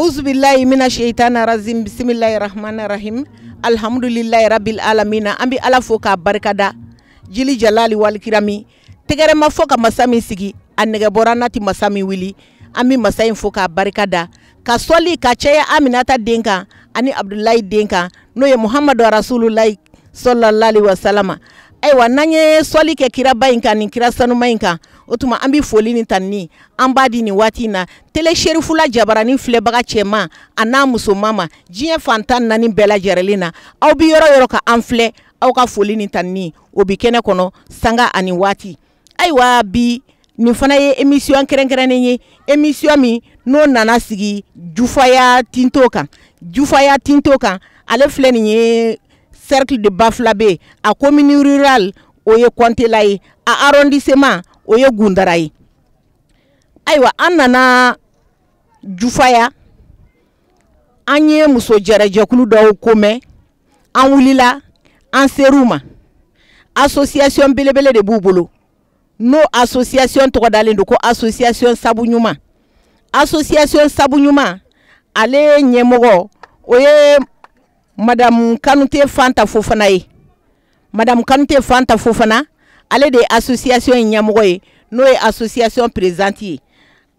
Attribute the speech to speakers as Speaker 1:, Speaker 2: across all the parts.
Speaker 1: Auzubillahi mina shaitani rajim, bismillahi rahmani rahim, alhamdulillahi rabbil alamina. An bɛ Ala fo k'a barikada, jili jalali walikirami, tɛgɛrɛ ma fɔ ka masa min sigi, a nɛgɛ bɔra n'a tɛ masa min wuli. An bɛ masa in fo k'a barikada, ka sɔli ka caya Aminata den kan ani Abdulayi den kan, n'o ye Muhamadu Rasululayi sallallahu alaihi wasallam. Ayiwa, n'an ye sɔli kɛ kiraba in kan ni kira sanuma in kan, o tuma an bɛ foli ni tanuni an b'a di nin waati in na Télé Cherifula jabaranin filɛbaga cɛman a n'a musoman ma, diɲɛ fan 14 bɛɛ lajɛlen na. Aw bɛ yɔrɔ yɔrɔ ka an filɛ, aw ka foli ni tanuni o bɛ kɛnɛ kɔnɔ sanga ani waati. Ayiwa, bi nin fana ye émission kɛrɛnkɛrɛnnen ye, émission min n'o nana sigi Jufaya Tinto kan. Jufaya Tinto kan, ale filɛ nin ye cercle de Bafulabe, a commune rurale o ye Kɔntela ye, a arrondissement o ye Gundara ye. Ayiwa, an nana Jufaya, an ye muso jɛrɛjɛkulu dɔw ko mɛn, an wulila an ser'u ma. Association belebele de b'u bolo, n'o association tɔgɔ dalen don ko association Sabu Ɲuman. Association Sabu Ɲuman, ale ɲɛmɔgɔ o ye Madame Kanute Fanta Fofana ye. Madame Kanute Fanta Fofana, ale de ye association in ɲɛmɔgɔ ye, n'o ye association présidente ye.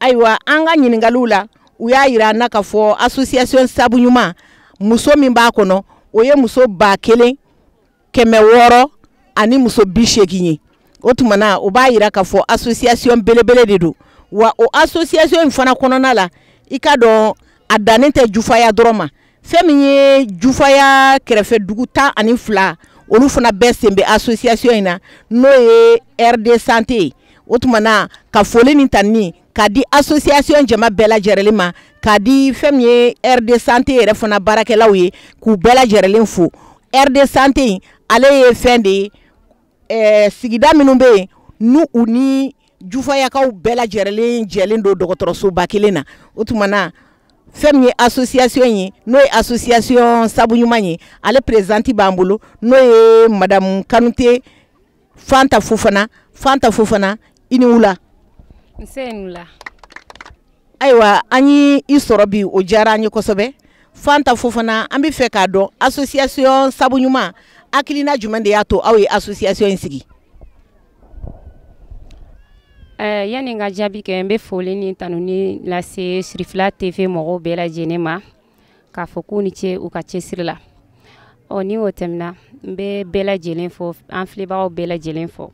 Speaker 1: Ayiwa, an ka ɲininkaliw la, u y'a yira an na k'a fɔ association Sabu Ɲuman, muso min b'a kɔnɔ, o ye muso 1680 ye. O tuma na, o b'a yira k'a fɔ association belebele de don. Wa o association in fana kɔnɔna la, i ka dɔn a dannen tɛ Jufaya dɔrɔn ma. Fɛn min ye Jufaya kɛrɛfɛ dugu 12, olu fana bɛɛ sen bɛ association in na, n'o ye RD Santé ye. O tuma na, ka foli ni tanuni k'a di association jama bɛɛ lajɛlen ma, k'a di fɛn min ye RD Santé yɛrɛ fana baarakɛlaw ye, k'u bɛɛ lajɛlen fo. RD Santé in, ale ye fɛn de ye, sigida minnu bɛ yen n'u u ni Jufayakaw bɛɛ lajɛlen jɛlen don dɔgɔtɔrɔsoba kelen na. O tuma na, fɛn min ye association ye, n'o ye association Sabu Ɲuman ye, ale présidente b'an bolo, n'o ye Madame Kanute Fanta Fofana. Fanta Fofana, i ni wula.
Speaker 2: Nse, ni wula.
Speaker 1: Ayiwa, an ye i sɔrɔ bi, o diyara an ye kosɛbɛ. Fanta Fofana, an bɛ fɛ k'a dɔn association Sabu Ɲuman, hakilina jumɛn de y'a to aw ye association in sigi?
Speaker 2: Yanni n ka jaabi kɛ, n bɛ foli ni tanuni lase Cherifila TV mɔgɔw bɛɛ lajɛlen ma, k'a fɔ k'u ni ce u ka cɛsiri la. Ɔ, ni o tɛmɛna, n bɛ bɛɛ lajɛlen fo, an filɛbagaw bɛɛ lajɛlen fo.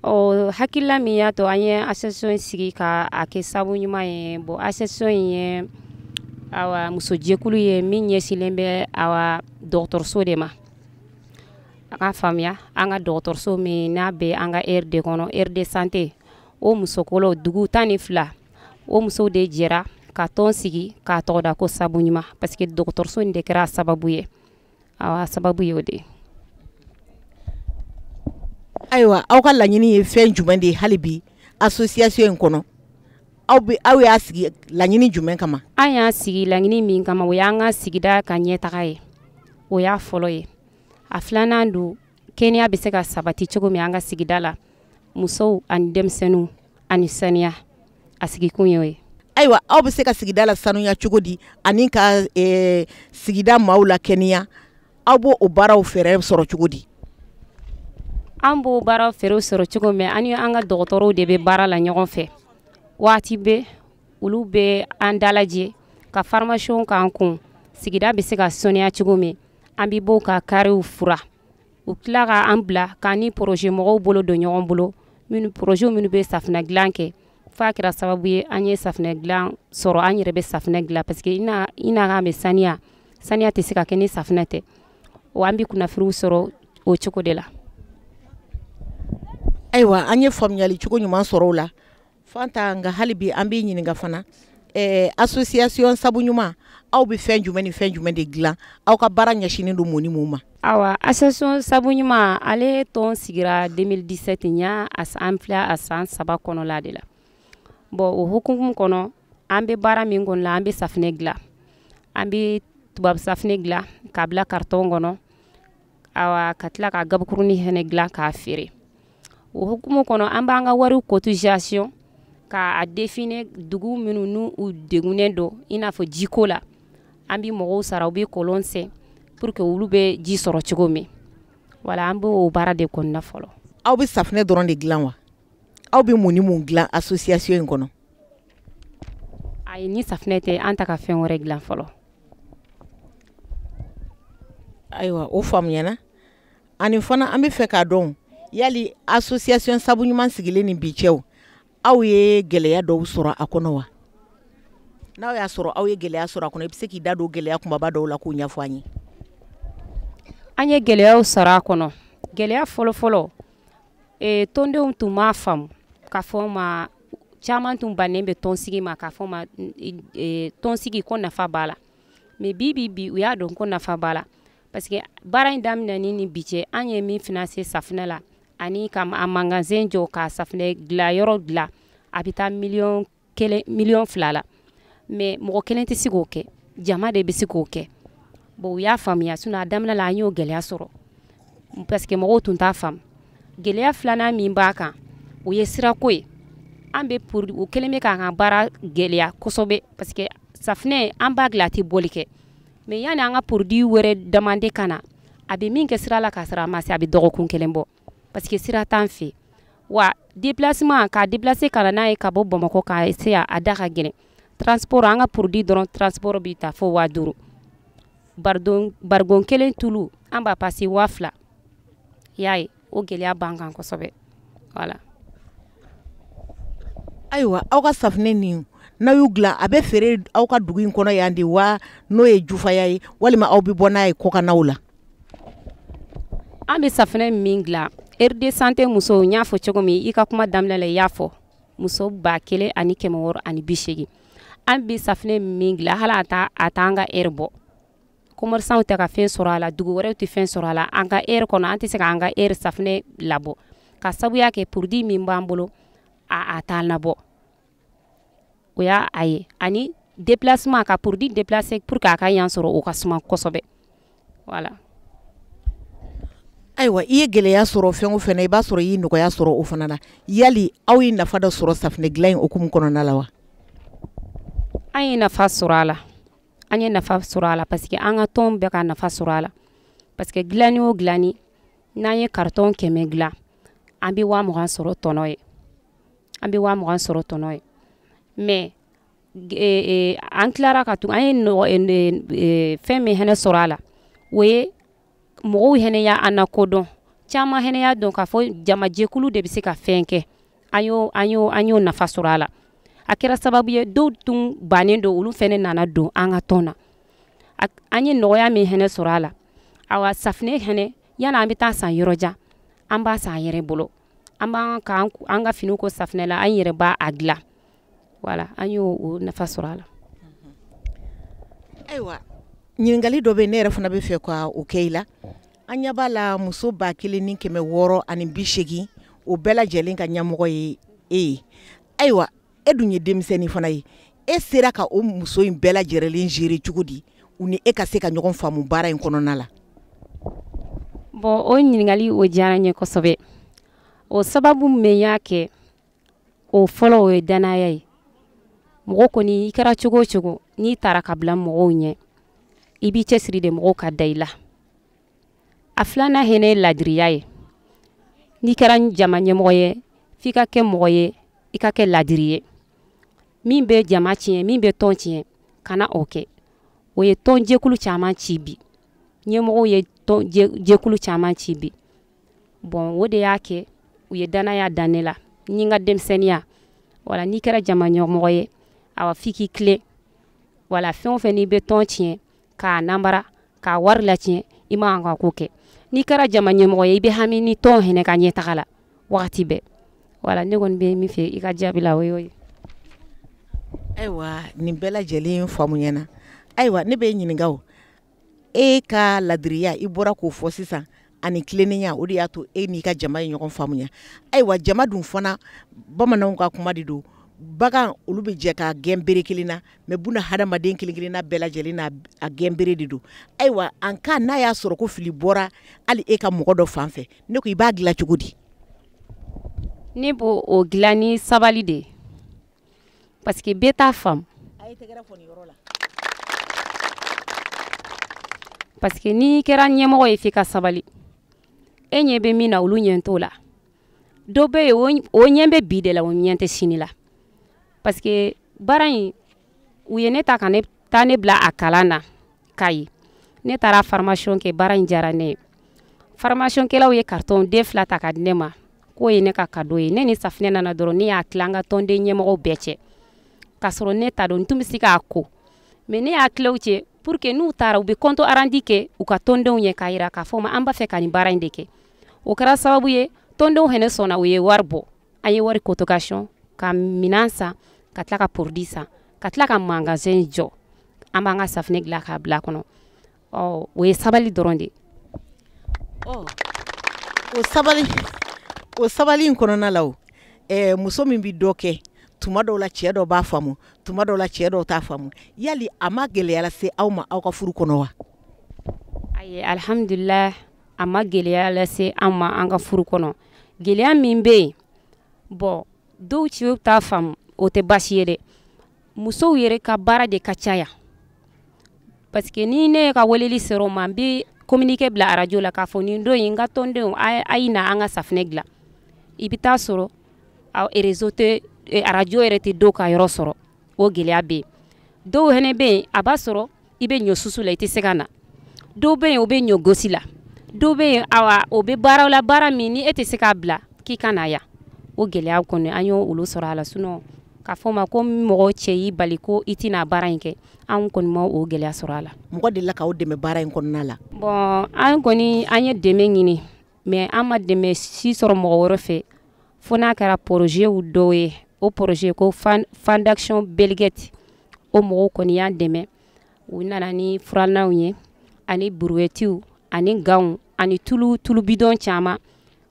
Speaker 2: Ɔ, hakilila min y'a to an ye association sigi ka a kɛ Sabu Ɲuman ye, bon, association in ye awa musojɛkulu ye min ɲɛsinlen bɛ awa dɔgɔtɔrɔso de ma. A ka faamuya, an ka dɔgɔtɔrɔso min n'a bɛ an ka RD kɔnɔ, RD Santé, o musokolo dugu 12, o musow de jɛra ka tɔn sigi k'a tɔgɔ da ko Sabu Ɲuman, parce que dɔgɔtɔrɔso in de kɛra a sababu ye. Awa, sababu ye o de ye.
Speaker 1: Ayiwa, aw ka laɲini ye fɛn jumɛn de ye hali bi association in kɔnɔ? Aw bɛ aw y'a sigi laɲini jumɛn kama?
Speaker 2: An y'a sigi laɲini min kama, o y'an ka sigida ka ɲɛtaga ye, o y'a fɔlɔ ye. A filanan don, kɛnɛya bɛ se ka sabati cogo min an ka sigida la, musow ani denmisɛnninw ani saniya, a sigikun y'o ye.
Speaker 1: Ayiwa, aw bɛ se ka sigida la sanuya cogo di ani ka sigida maaw la kɛnɛya? Aw b'o o baaraw fɛɛrɛ sɔrɔ cogo di?
Speaker 2: An b'o baaraw fɛɛrɛw sɔrɔ cogo min, an ni an ka dɔgɔtɔrɔw de bɛ baara la ɲɔgɔn fɛ. Waati bɛɛ olu bɛ an dalajɛ ka formation k'an kun, sigida bɛ se ka saniya cogo min. An bɛ bɔ ka kariw fura, u tila ka an bila k'an ni projet mɔgɔw bolo don ɲɔgɔn bolo, minnu projet minnu bɛ safunɛ dilan kɛ, f'a kɛra sababu ye an ye safunɛ dilan sɔrɔ. An yɛrɛ bɛ safunɛ dilan, parce que i n'a k'an bɛ saniya, saniya tɛ se ka kɛ ni safunɛ tɛ. Wa an bɛ kunnafoniw sɔrɔ o cogo de la.
Speaker 1: Ayiwa, an ye faamuyali cogo ɲuman sɔrɔ o la, Fanta. Nka hali bi an b'i ɲininka fana, association Sabu Ɲuman, aw bɛ fɛn jumɛn ni fɛn jumɛn de dilan? Aw ka baara ɲɛsinnen don mun ni mun ma?
Speaker 2: Awa, association Sabu Ɲuman, ale tɔn sigira 2017 ɲa, an filɛ a san 3 kɔnɔla de la. Bon, o hukumu kɔnɔ, an bɛ baara min kɔnɔ la, an bɛ safunɛ dilan, an bɛ tubabu safunɛ dilan k'a bila carton kɔnɔ, awa, ka tila ka gabakurunin fɛnɛ dilan k'a feere. O hukumu kɔnɔ, an b'an ka wariw cotisation K'a définir dugu minnu n'u u degunnen don, i n'a fɔ jiko la. An bɛ mɔgɔw sara, u bɛ kɔlɔn sen pour que olu bɛ ji sɔrɔ cogo min. Voilà, an b'o baara de kɔnɔna fɔlɔ.
Speaker 1: Aw bɛ safunɛ dɔrɔn de dilan wa? Aw bɛ mun ni mun dilan association in kɔnɔ?
Speaker 2: Ayi, ni safunɛ tɛ, an ta ka fɛn wɛrɛ dilan fɔlɔ.
Speaker 1: Ayiwa, o faamuyana. Ani fana, an bɛ fɛ k'a dɔn, yali association Sabu Ɲuman sigilen ni bi cɛw, aw ye gɛlɛya dɔw sɔrɔ a kɔnɔ wa? N'aw y'a sɔrɔ aw ye gɛlɛya sɔrɔ a kɔnɔ, i bɛ se k'i da don gɛlɛya kunbaba dɔw la k'o ɲɛfɔ an ye.
Speaker 2: An ye gɛlɛyaw sɔrɔ a kɔnɔ. Gɛlɛya fɔlɔfɔlɔ, tɔndenw tun m'a faamu k'a fɔ ma, caman tun bannen bɛ tɔnsigi ma, k'a fɔ ma tɔnsigi ko nafa b'a la. Mais bi bi bi, u y'a dɔn ko nafa b'a la, parce que baara in daminɛni ni bi cɛ, an ye min financer safunɛ la ani ka a magasin jɔ, ka safunɛ dilan yɔrɔ dilan, a bɛ taa miliyɔn 1, miliyɔn 2 la. Mais mɔgɔ kelen tɛ se k'o kɛ, jama de bɛ se k'o kɛ. Bon, u y'a faamuya. Sinon a daminɛ la, an y'o gɛlɛya sɔrɔ parce que mɔgɔw tun t'a faamu. Gɛlɛya filanan min b'a kan, o ye sirako ye. An bɛ pour o kɛlen bɛ k'an ka baara gɛlɛya kosɛbɛ, parce que safunɛ an b'a dilan, a tɛ bɔli kɛ. Mais yanni an ka produit wɛrɛ demande ka na, a bɛ min kɛ sira la k'a sɔrɔ a ma se, a bɛ dɔgɔkun kelen bɔ, parce que sira t'an fɛ. Wa déplacement, k'a déplacer ka na n'a ye ka bɔ Bamakɔ ka se yan, a da ka gɛlɛn. Transport, an ka produit dɔrɔn transport bɛ taa fo 5000. Barigon kelen tulu, an b'a passer 2000. I y'a ye, o gɛlɛya b'an kan kosɛbɛ, voilà.
Speaker 1: Ayiwa, aw ka safunɛ nin, n'aw y'u dilan, a bɛ feere aw ka dugu in kɔnɔ yan de wa, n'o ye Jufaya ye, walima aw bɛ bɔ n'a ye kɔkannaw la?
Speaker 2: An bɛ safunɛ min dilan, aire de santé musow, n y'a fɔ cogo min i ka kuma daminɛ la, i y'a fɔ muso 1680. An bɛ safunɛ min dilan, hali a t'an ka aire bɔ. Commerçant tɛ ka fɛn sɔrɔ a la, dugu wɛrɛw tɛ fɛn sɔrɔ a la. An ka aire kɔnɔ, an tɛ se k'an ka aire safunɛ labɔ, ka sabuya kɛ produit min b'an bolo, a t'an labɔ. O y'a a ye. Ani déplacement, ka produit déplacer pour que a ka yan sɔrɔ, o ka suma kosɛbɛ, voilà.
Speaker 1: Ayiwa, i ye gɛlɛya sɔrɔ fɛn o fɛn na, i b'a sɔrɔ i ye nɔgɔya sɔrɔ o fana na. Yali aw ye nafa dɔ sɔrɔ safunɛ dilan in hukumu kɔnɔna la wa?
Speaker 2: An ye nafa sɔrɔ a la, an ye nafa sɔrɔ a la, parce que an ka tɔn bɛɛ ka nafa sɔrɔ a la, parce que dilanni o dilanni, n'an ye carton 100 dilan, an bɛ 20 000 sɔrɔ tɔnɔ ye, an bɛ 20 000 sɔrɔ tɔnɔ ye. Mais an tilara ka tugun, an ye fɛn min hɛnɛ sɔrɔ a la, o ye mɔgɔw hɛnɛ y'an na kodɔn, caman hɛnɛ y'a dɔn k'a fɔ jamajɛkulu de bɛ se ka fɛn kɛ. An y'o nafa sɔrɔ a la. A kɛra sababu ye, dɔw tun bannen don, olu fɛnɛ nana don an ka tɔn na. An ye nɔgɔya min hɛnɛ sɔrɔ a la, awa, safunɛ hɛnɛ, yanni an bɛ taa san yɔrɔ jan, an b'a san an yɛrɛ bolo. An b'an ka an ka finiw ko safunɛ la, an yɛrɛ b'a a dilan, voilà. An y'o o nafa sɔrɔ a la.
Speaker 1: Ayiwa, ɲininkali dɔ bɛ ne yɛrɛ fana bɛ fɛ ka o kɛ i la. An ɲɛ b'a la, muso 1680, o bɛɛ lajɛlen ka ɲɛmɔgɔ ye e ye. Ayiwa, e dun ye denmisɛnnin fana ye. E sera ka o muso in bɛɛ lajɛlen gérer cogo di, u ni e ka se ka ɲɔgɔn faamu baara in kɔnɔna la?
Speaker 2: Bon, o ɲininkali o diyara n ye kosɛbɛ. O sababu min y'a kɛ, o fɔlɔ, o ye danaya ye. Mɔgɔ kɔni, i kɛra cogo o cogo, n'i taara ka bila mɔgɔw ɲɛ, i b'i cɛsiri de mɔgɔw ka da i la. A filanan hɛnɛ ye ladiriya ye. N'i kɛra jama ɲɛmɔgɔ ye, f'i ka kɛ mɔgɔ ye, i ka kɛ ladiri ye. Min bɛ jama tiɲɛ, min bɛ tɔn tiɲɛ, kana o kɛ. O ye tɔn jɛkulu caman ci bi, ɲɛmɔgɔw ye tɔn jɛkulu caman ci bi. Bon, o de y'a kɛ u ye danaya dan ne la ni n ka denmisɛnninya. Wala n'i kɛra jama ɲɛmɔgɔ ye, awa, f'i k'i tilen. Wala fɛn o fɛn n'i bɛ tɔn tiɲɛ, k'a namara, k'a wari latiɲɛ, i man kan ka ko kɛ. N'i kɛra jama ɲɛmɔgɔ ye, i bɛ hami ni tɔn hɛnɛ ka ɲɛtaga la wagati bɛɛ. Wala, ne kɔni bɛ min fɛ i ka jaabi la, o y'o ye.
Speaker 1: Ayiwa, nin bɛɛ lajɛlen faamuyana. Ayiwa, ne bɛ ɲininka, o e ka ladiriya, i bɔra k'o fɔ sisan, ani tilennenya, o de y'a to e n'i ka jama ye ɲɔgɔn faamuya. Ayiwa, jama dun fana, bamananw ka kuma de don, bagan olu bɛ jɛ ka gɛn bere kelen na, mais buna hadamaden kelen kelenna bɛɛ lajɛlen n'a a gɛn bere de don. Ayiwa, en cas n'a y'a sɔrɔ ko fili bɔra hali e ka mɔgɔ dɔ fan fɛ, ne ko i b'a dilan cogo di?
Speaker 2: Ne b'o o dilan ni sabali de ye. Parce que bɛɛ t'a faamu. Parce que n'i kɛra ɲɛmɔgɔ ye, f'i ka sabali. E ɲɛ bɛ min na, olu ɲɛ t'o la. Dɔ bɛ yen, o ɲɛ bɛ bi de la, o ɲɛ tɛ sini la. Parce que baara in, u ye ne ta ka ne taa ne bila a kalan na Kayi. Ne taara formation kɛ, baara in diyara ne ye. Formation kɛlaw ye carton den 2 ta ka di ne ma, k'o ye ne ka cadeau ye. Ne ni safinɛ nana dɔrɔn, ne y'a tila an ka tɔnden ɲɛmɔgɔw bɛɛ cɛ. K'a sɔrɔ ne ta don, n tun bɛ se k'a ko, mais ne y'a tila u cɛ pour que n'u taara, u bɛ compte rendu kɛ u ka tɔndenw ye, k'a jira k'a fɔ ma an b'a fɛ ka nin baara in de kɛ. O kɛra sababu ye, tɔndenw fɛnɛ sɔnna, u ye wari bɔ. An ye wari cotisation ka minɛn san, ka tila ka produit san, ka tila ka magasin jɔ. An b'an ka safinɛ dilan k'a bila kɔnɔ. Ɔ, o ye sabali dɔrɔn de.
Speaker 1: Ɔ, o sabali in kɔnɔna la, o muso min bɛ dɔ kɛ, tuma dɔw la cɛ dɔ b'a faamu, tuma dɔw la cɛ dɔw t'a faamu. Yali a ma gɛlɛya lase aw ma aw ka furu kɔnɔ wa?
Speaker 2: Ayi, alhamdulillah, a ma gɛlɛya lase an ma an ka furu kɔnɔ. Gɛlɛya min bɛ yen, bɔn, dɔw cɛw t'a faamu, o tɛ baasi ye dɛ. Musow yɛrɛ ka baara de ka caya, parce que ni ne ka weleli sera o ma, n bɛ communiqué bila arajo la k'a fɔ nin don in, n ka tɔndenw, a ye na an ka safinɛ dilan. I bɛ taa sɔrɔ réseau tɛ, arajo yɛrɛ tɛ dɔw ka yɔrɔ sɔrɔ. O gɛlɛya bɛ yen. Dɔw fɛnɛ bɛ yen, a b'a sɔrɔ i bɛ ɲɔ susu la, i tɛ se ka na. Dɔw bɛ yen, o bɛ ɲɔ gosi la. Dɔw bɛ yen, awa, o bɛ baara la, baara min ni e tɛ se k'a bila k'i ka na yan. O gɛlɛya kɔni, an y'o olu sɔrɔ a la. Sinon, k'a fɔ ma ko mɔgɔ cɛ y'i bali ko i tɛna baara in kɛ, an kɔni ma o gɛlɛya sɔrɔ a la.
Speaker 1: Mɔgɔ delila k'aw dɛmɛ baara in kɔnɔna la?
Speaker 2: Bɔn, an kɔni, an ye dɛmɛ ɲini, mais an ma dɛmɛ si sɔrɔ mɔgɔ wɛrɛ fɛ, fo n'a kɛra projet dɔw ye. O projet ko Fondation Bill Gates, o mɔgɔw kɔni y'an dɛmɛ. U nana ni furananw ye, ani brouettew, ani gantw, ani tulu, tulu bidon caman.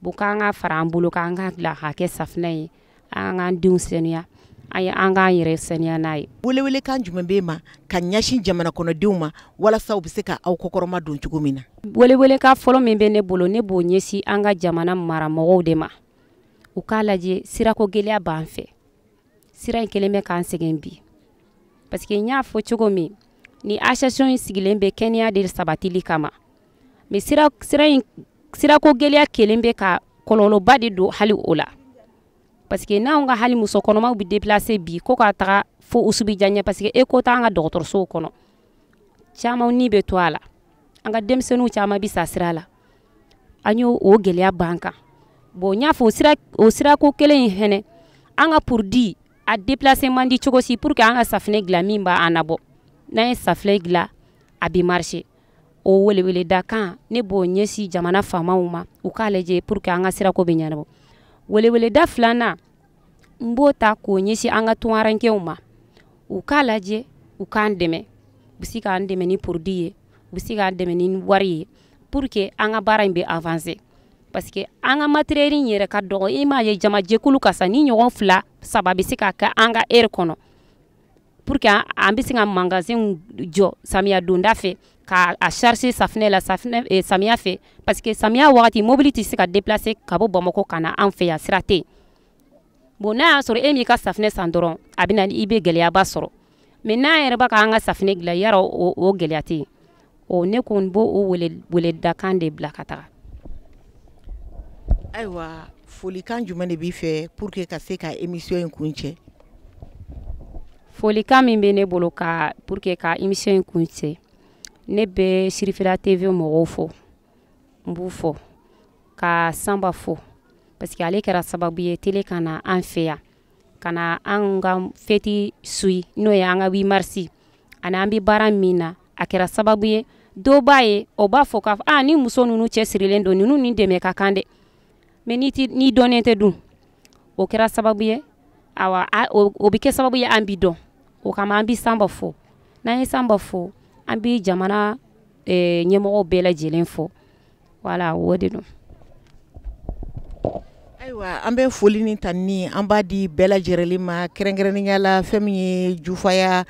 Speaker 2: Bon, k'an ka fara an bolo k'an ka dilan k'a kɛ safinɛ ye, an k'an denw saniya, an ye an k'an yɛrɛ saniya n'a ye.
Speaker 1: Welewelekan jumɛn b'e ma ka ɲɛsin jamana kɔnɔdenw ma, walasa u bɛ se ka aw kɔkɔrɔma don cogo min na?
Speaker 2: Welewelekan fɔlɔ min bɛ ne bolo, ne b'o ɲɛsin an ka jamana maramɔgɔw de ma. U k'a lajɛ, sirako gɛlɛya b'an fɛ. Sira in kɛlen bɛ k'an sɛgɛn bi, parce que n y'a fɔ cogo min, ni association in sigilen bɛ kɛnɛya de sabatili kama, mais sira in sirako gɛlɛya kelen bɛ ka kɔlɔlɔba de don hali o la. Parce que n'anw ka hali muso kɔnɔmaw bɛ déplacer bi ko ka taga fo Oussoubidiagné, parce que écho t'an ka dɔgɔtɔrɔsow kɔnɔ, caman ni bɛ to a la. An ka denmisɛnninw caman bɛ sa sira la. An y'o o gɛlɛya b'an kan. Bon, n y'a fɔ, o sirako kelen in fɛnɛ, an ka produit a déplacer man di cogo si pour que an ka safinɛ dilan min b'an nabɔ. N'an ye safinɛ dilan, a bɛ marcher. O weleweleda kan, ne b'o ɲɛsin jamana faamaw ma, u k'a lajɛ pour que an ka sirako bɛ ɲɛnabɔ. Weleweleda filanan, n b'o ta k'o ɲɛsin an ka tunkarankew ma. U k'a lajɛ, u k'an dɛmɛ. U bɛ se k'an dɛmɛ ni produit ye, u bɛ se k'an dɛmɛ ni wari ye, pour que an ka baara in bɛ avancer, parce que an ka matériel in yɛrɛ ka dɔgɔ. I m'a ye, jamajɛkulu ka sa ni ɲɔgɔn fila saba bɛ se ka kɛ an ka heure kɔnɔ, pour que an bɛ se ka magasin jɔ samiya donda fɛ, ka a charger safinɛ la, safinɛ samiya fɛ, parce que samiya wagati mobili tɛ se ka déplacer ka bɔ Bamakɔ ka na an fɛ yan, sira tɛ yen. Bon, n'a y'a sɔrɔ e m'i ka safinɛ san dɔrɔn, a bɛ na i bɛ gɛlɛyaba sɔrɔ. Mais n'an yɛrɛ bɛ k'an ka safinɛ dilan, yarɔ o gɛlɛya tɛ yen. O ne kɔni b'o o wele weledakan de bila ka taga.
Speaker 1: Ayiwa, folikan jumɛn de b'i fɛ pour que ka se ka émission in kun cɛ?
Speaker 2: Folikan min bɛ ne bolo ka pour que ka émission in kun cɛ, ne bɛ Sirifila TV mɔgɔw fo, n b'u fo ka Sanba fo, parce que ale kɛra sababu ye télé ka na an fɛ yan, ka na an ka fête suit, n'o ye an ka 8 mars, ani an bɛ baara min na. A kɛra sababu ye, dɔw b'a ye, o b'a fɔ k'a fɔ ah, ni muso ninnu cɛsirilen don, ninnu ni dɛmɛ ka kan dɛ. Mais ni dɔnnen tɛ dun, o kɛra sababu ye, awa, o bɛ kɛ sababu ye an bi dɔn. O kama, an bɛ Sanba fo. N'an ye Sanba fo, an bɛ jamana ɲɛmɔgɔw bɛɛ lajɛlen fo. Wala, o de don.
Speaker 1: Ayiwa, an bɛ foli ni tanuni an b'a di bɛɛ lajɛlen ma, kɛrɛnkɛrɛnnenya la fɛn min ye Jufaya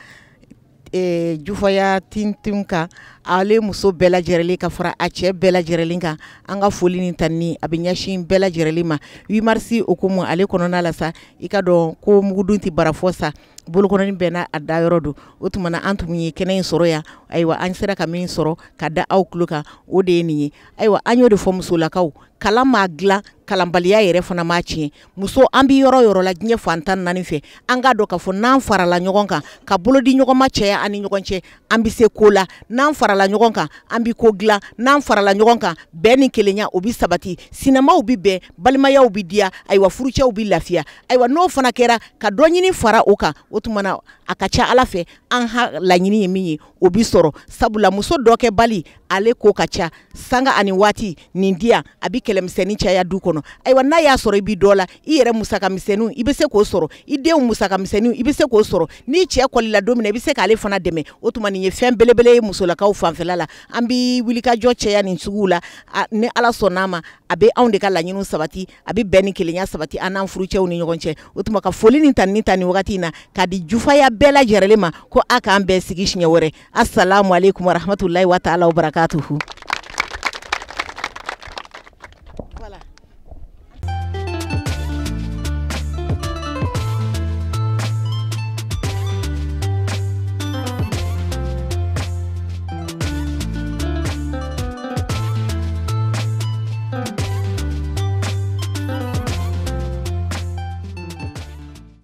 Speaker 1: Jufaya Tintin kan, ale muso bɛɛ lajɛrɛlen ka fara a cɛ bɛɛ lajɛrɛlen kan. An ka foli ni tanni a bɛ ɲɛsin bɛɛ lajɛrɛlen ma. 8 mars o komu ale kɔnɔna la sa, i ka dɔn ko mugudun tɛ bara fɔ sa, bolokɔrɔnin bɛɛ n'a a dayɔrɔ don. O tuma na an tun ye kɛnɛ in sɔrɔ yan. Ayiwa, an sera ka min sɔrɔ ka da aw tulo kan, o de ye nin ye. Ayiwa, an y'o de fɔ musolakaw, kalan m'a dilan, kalanbaliya yɛrɛ fana m'a tiɲɛ. Muso, an bɛ yɔrɔ yɔrɔ la diɲɛ fan 14 fɛ, an k'a dɔn k'a fɔ n'an farala ɲɔgɔn kan ka bolo di ɲɔgɔn ma cɛya an ni ɲɔgɔn cɛ, an bɛ se ko la. N'an farala ɲɔgɔn kan, an bɛ ko dilan. N'an farala ɲɔgɔn kan, bɛn ni kelenya o bɛ sabati, sinamaw bɛ bɛn, balimayaw bɛ diya, ayiwa, furucɛw bɛ lafiya. Ayiwa, n'o fana kɛra ka dɔ ɲini fara o kan, o tuma na a ka ca Ala fɛ an ha laɲini ye min ye, o bi sɔrɔ. Sabula muso dɔ kɛ bali, ale ko ka ca sanga ani waati nin di yan, a bi kɛlɛmisɛnnin caya du kɔnɔ. Ayiwa, n'a y'a sɔrɔ i bi dɔ la, i yɛrɛ musaka misɛnninw i bɛ se k'o sɔrɔ, i denw musaka misɛnninw i bɛ se k'o sɔrɔ, n'i cɛ kɔlila don min na, i bɛ se k'ale fana dɛmɛ. O tuma nin ye fɛn belebele ye musolakaw fanfɛla la. An bi wulikajɔ caya nin suguw la. Ni Ala sɔnn'a ma, a bɛ anw de ka laɲiniw sabati, a bɛ bɛn ni kelenya sabati an n'an furucɛw ni ɲɔgɔn cɛ. O tuma ka foli ni tanuni ta nin wagati in na k'a di Jufaya bɛɛ lajɛrɛlen ma, ko a k'an bɛɛ sigi siɲɛ wɛrɛ. Assalamu alaikum warahmatullahi wa ta'ala wa barakatuhu.